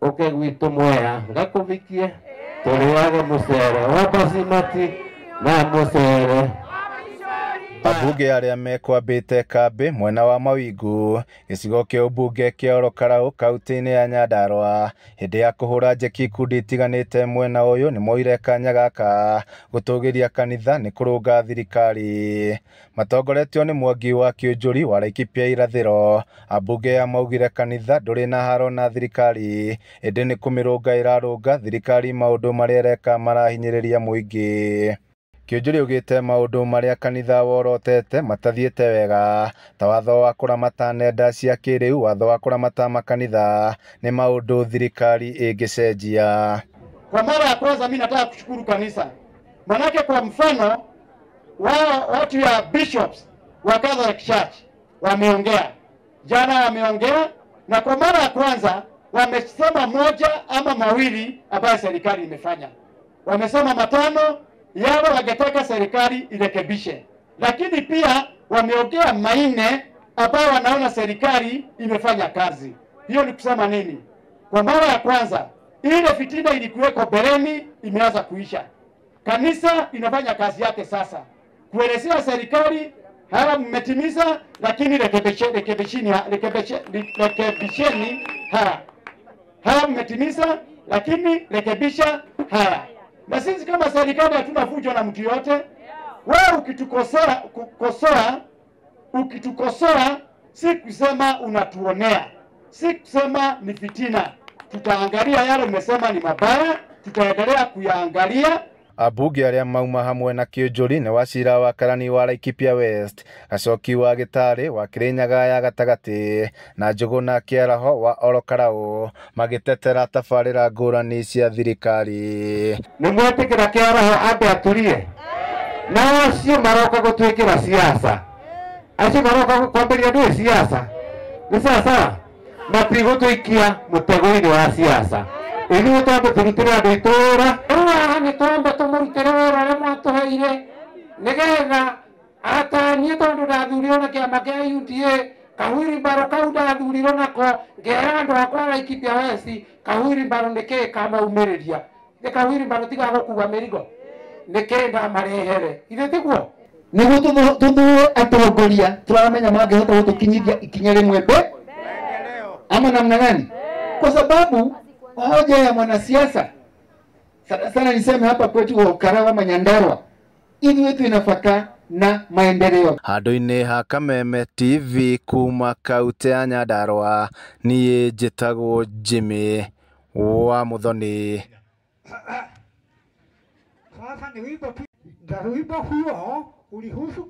Uke gwitũ Mwea ngakũvikie tũrĩage mũcere wa basimati na mũcere. Ambunge arĩa mekwambĩte kambĩ mwena wa Mawingu gĩcigo kĩa ũmbunge kĩa Ol Kalou kaunti-inĩ ya Nyandarua hĩndĩ ya kũhũra njeki ikundi itiganĩte mwena ũyũ nĩmoire kanya gaka gũtũgĩria kanitha nĩ kũrũnga thirikari. Matongoretio nĩ Mwangi wa Kĩũnjũri wa Laikipia irathĩro, ambunge aya maugire kanitha ndũrĩ na haro na thirikari ĩndĩ nĩ kũmĩrũnga ĩrarũnga thirikari maũndũ marĩa ĩreka marahinyĩrĩria mũingĩ. Kĩũnjũri augĩte maũndũ marĩa kanitha worotete matathiĩte wega ta watho wa kũramata nenda cia kĩrĩu, watho wa kũramata makanitha nĩ maũndũ thirikari ĩngĩcenjia. Kwa mara ya kwanza mimi nataka kushukuru kanisa, manake kwa mfano wao watu ya bishops wa Catholic Church wameongea jana, wameongea na kwa mara ya kwanza wamesema moja ama mawili ambayo serikali imefanya. Wamesema matano yale wangetaka serikali irekebishe, lakini pia wameongea manne ambayo wanaona serikali imefanya kazi. Hiyo ni kusema nini? Kwa mara ya kwanza ile fitina ilikuweko mbeleni imeanza kuisha. Kanisa inafanya kazi yake sasa kuelezea serikali haya mmetimiza, lakini rekebisheni haya, haya mmetimiza, lakini rekebisha haya. Na sisi kama serikali hatuna fujo na mtu yote. Wewe ukitukosoa si kusema unatuonea, si kusema ni fitina. Tutaangalia yale umesema ni mabaya, tutaendelea kuyaangalia. Ambunge arĩa mauma hamwe na Kĩũnjũri nĩ Wachira wa Karani wa Laikipia West, Gacoki wa Gĩtarĩ wa Kĩrĩnyaga ya gatagatĩ na Njũgũna Kĩaraho wa Ol Kalou magĩtetera tabarĩra ngũrani cia thirikari. Nĩ mwetĩkĩra Kĩaraho ambe aturie na acio maroka gũtwĩkĩra siasa, acio maroka kwambĩrĩria ndũĩ siasa nĩ sawasawa, matigũtũikia mũtego-inĩ wa siasa. Ithuĩ twambe tũrutĩre andũ itũũra. Rĩu nĩ twambe tũmũrutĩre wĩra ũrĩa mwatũheire nĩgetha atanie, tondũ ndathurirwo na kĩama kĩa UDA kahuirimbarũ kau ndathurirwo nako ngera andũ akwa Laikipia West kahuirimbarũ nĩkĩĩ kamaumĩrĩria, nĩ kahuirimbarũ tiga gũkua mĩrigo nĩkĩĩ ndamarehere, ithe tiguo? Nĩguo tũthure atongoria tũramenya mangĩhota gũtũkinyithia ikinya rĩmwe mbere ama namna gani? Kwa sababu hoja ya mwanasiasa sana sana, niseme hapa kwetu Ol Kalou ama Nyandarua, ithuĩ twĩna bata na maendeleo. Handũ-inĩ ha Kameme TV kuma kaunti ya Nyandarua, niĩ njĩtagwo Jimmy wa Muthoni. Sasa ni wimbo huo ulihusu